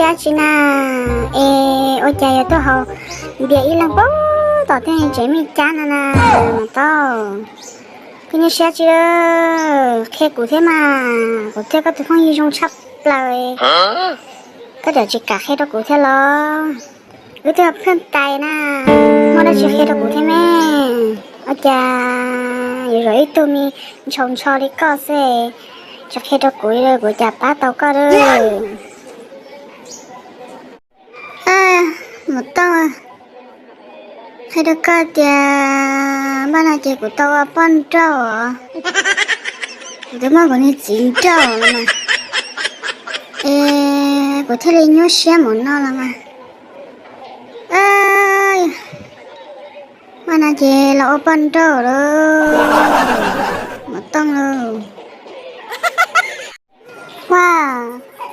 Siab tsi na, es ua cas yuav tuaj haus npias ib leeg pem tom tej tsev me cab no na, Mos Taub? Koj nyuaj siab tsi? Qhia kuv thiab mas, kuv thiab koj tus phooj ywg zoo tshaj plaws, koj tseem tsis kam qhia rau kuv thiab los? Wb twb yog phooj ywg na, muaj dab tsi qhia rau kuv thiab me. Ua cas yuav zaum ib tug me ntshaus ntsho li koj xwb, tsis qhia rau kuv, kuv cas pab tau koj lawm. Mos Taub, qhia rau koj tias npaj no ces kuv tau ua poj nrauj os. Kuv twb muaj kuv niag txiv nrauj los mas, es kuv thiaj li nyuaj siab mus no los mas. Npaj no ces los ua poj nrauj lawm, Mos Taub lauj. Ua,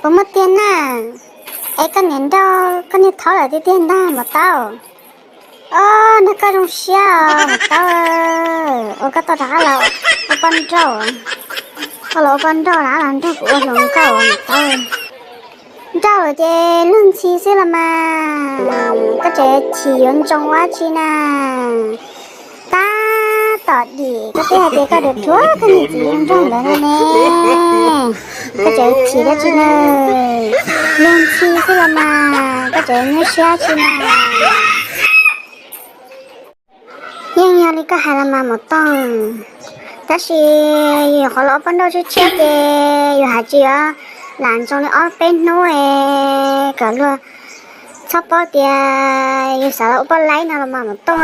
puas muaj tiag na? Es koj niam nrauj koj niag thaub lawm tiag tiag ntag Mos Taub. Os, nrog koj zoo siab os Mos Taub, ua koj tau rov qab los ua poj nrauj, koj los ua poj nrauj rov qab los nrog kuv ua hluas nkauj Mos Taub. Nrauj lawm ces luag ntxhi xwb los mas, koj tseem chim yuav ntsoov ua dab tsi na? Tab tom dim koj twb hais tias koj yuav dhuav koj niag txiv nrauj ntawd no ne, koj tseem chim dab tsi na? Luag ntxhi xwb los mas, koj tseem nyuaj siab dab tsi na? Yeej yog li koj hais los mas Mos Taub, tab sis yus qhov los ua poj nrauj tshiab tshiab ces yus hais tsis yuav lam ntsoov li ob peb hnub es kom luag txhob paub tias yus xav los ua poj laib no los mas Mos Taub.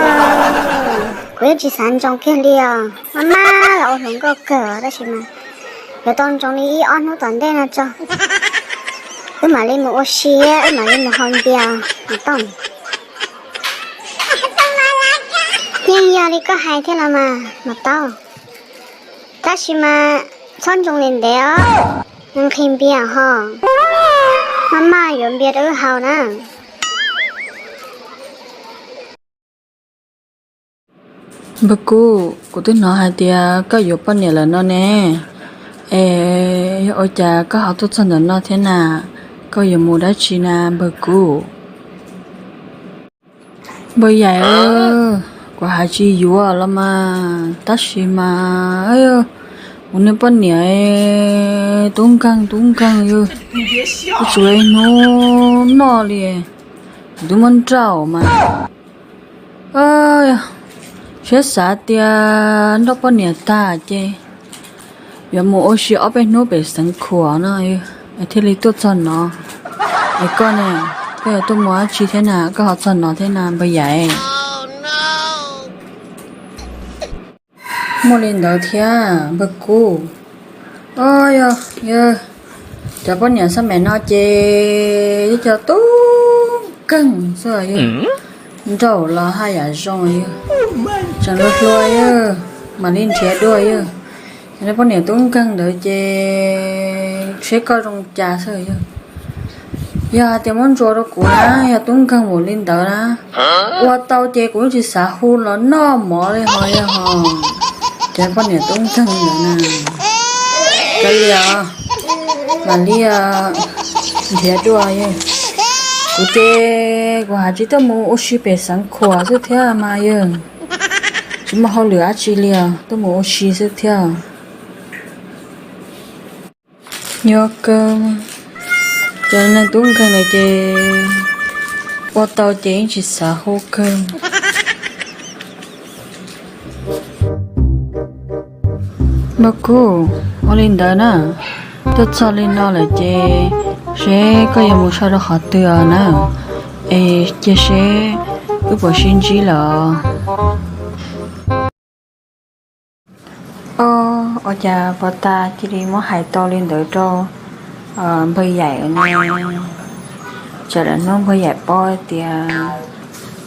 Kuv yeej tsis xav ntsoov kiag li os, maj maj los ua hluas nkauj kawg tab sis mas yuav tau ntsoov li ib ob hnub tom ntej no tso, wb mam li mus ua si, wb mam li mus haus npias Mos Taub. Yeej yog li koj hais thiab los mas Mos Taub, tab sis mas txhob ntsoov li ntev os, nqhis npias ho, maj maj yuav npias rau wb haus na. Npawg Kub, kuv twb hnov hais tias koj yuav poj niam lawm no ne, es yog ua cas koj ho tuaj txog ntawm no thiab na? Koj yuav mus dab tsi na Npawg Kub? Npawg Yaim, kuv hais tsis yuav los mas, tab sis mas kuv niag poj niam tub nkeeg tub nkeeg yog, kuv tsis ua ib hnub noj li, kuv twb muab nrauj mas. Siab xav tias nrauj poj niam tag ces yuav mus ua si ob peb hnub pem xeev khuam no thiaj li tuaj txog no. Es koj ne, koj yuav tuaj mus dab tsi thiab na, koj ho txog no thiab na Npawg Yaim? Muaj li ntawd thiab Npawg Kub. Os, yog, yog cov poj niam xab mem no ces yog cov tub nkeeg xwb yog, nrauj los haj yam zoo yog, tseem hluas hluas yog, mam li nrhiav dua yog. Cov poj niam tub nkeeg ntawd ces seb koj zoo cas xwb yog. Yog hais tias muab ntsuas rau kuv na, yog tub nkeeg npaum li ntawd na, ua tau ces kuv tsis xav hu los noj mov li ho yog ho. Cov poj niam tub nkeeg ntawd na, kav liam, mam li nrhiav dua yog. Kuv ces kuv hais tsis tuaj mus ua si pem xeev khuam xwb thiab mas yog, tsis muaj hauj lwm dab tsi li os, tuaj mus ua si xwb thiab. Nyob kawg, cov neeg tub nkeeg na ces ua tau ces yeej tsis xav hu kawg. Npawg Kub, ua li ntawd na, tuaj txog li no lawm ces seb koj yuav mus so rau qhov twg os na, es cia seb wb puas sib ntsib lawm. Os, ua cas puag ta cia li muab hais tau li ntawd rau npawg Yaim ne? Tsam lawm hnub npawg Yaim paub tias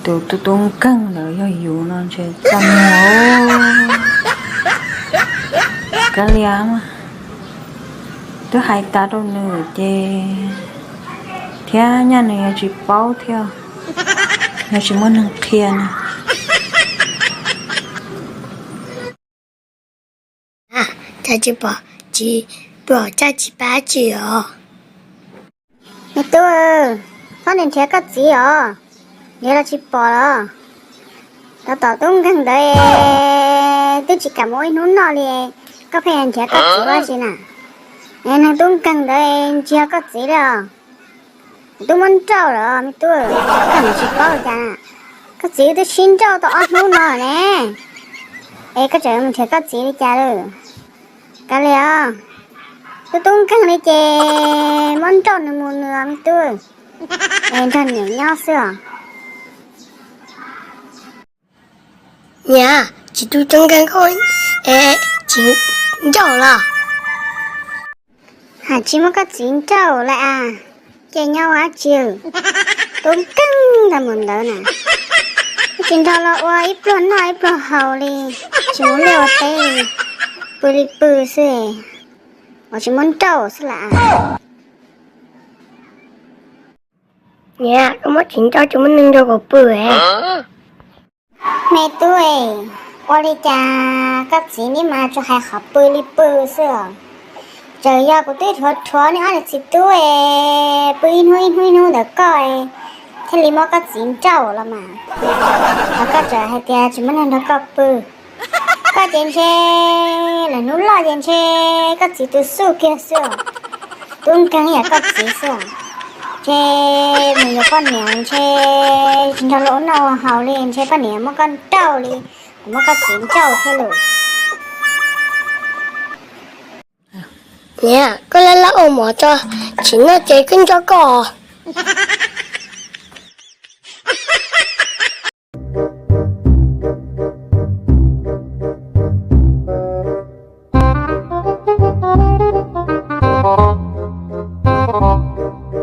tus tub tub nkeeg ntawd yog yus no ntshe txaj muag. Kav liam, twb hais tas rau nws ces, thiab nyaj nws yuav tsis paub thiab, yuav tsis muaj neeg qhia nws. Cas tsis pom, tsis pom Caj Tsis Pab tsi os? Me tub, txhob nrhiav koj txiv os, nrhiav los tsis pom los. Tab tom tub nkeeg ntawd twb tsis kam mus ua ib hnub noj li, koj pheej nrhiav koj txiv ua dab tsi na? Es neeg tub nkeeg ntawd ntsia koj txiv li os. Tub muab nrauj lawm me tub, koj tsis paub cas na. Koj txiv twb sib nrauj tau ob hnub no ne, es koj tseem mus nrhiav koj txiv li cas lawm? Kav liam os, tub tub nkeeg li ces muab nrauj nws mus nws me tub, es nrog niam nyob xwb os. Niam, tsis tub tub nkeeg koj tsis nrauj los? Hais tsis muab koj txiv nrauj lawm as, ces nyob ua dab tsi? Tub nkeeg ntag mus ntawd na, tsis nrog los ua ib pluag noj ib pluag haus li, tsis mus liaj ua teb li, pw li pw xwb, ua tsis muab nrauj xwb las. Niam, koj muab txiv nrauj tsis muab neeg nrog kuv pw. Me tub, ua li cas koj txiv neb mas tsuas hais qhov pw li pw xwb os? Txawm yog kuv twb rhuav rhuav neb ob niam txiv tub pw ib hnub ib hnub ib hnub ntawm koj thiaj li muab koj txiv nrauj los mas. Hos koj tseem hais tias tsis muab neeg nrog koj pw. Koj ces ntshe lawm hnub loj ces ntshe koj txiv tus xuj kiag xwb os. Tub nkeeg yam koj txiv xwb os, ntshe mus yuav poj niam ntshe tsis nrog luag ua noj ua haus li, ntshe poj niam muab koj nrauj li, muab koj txiv nrauj thiab lawm. Niam, koj laj laj ua mov tso, tsis noj ces koj nco koj.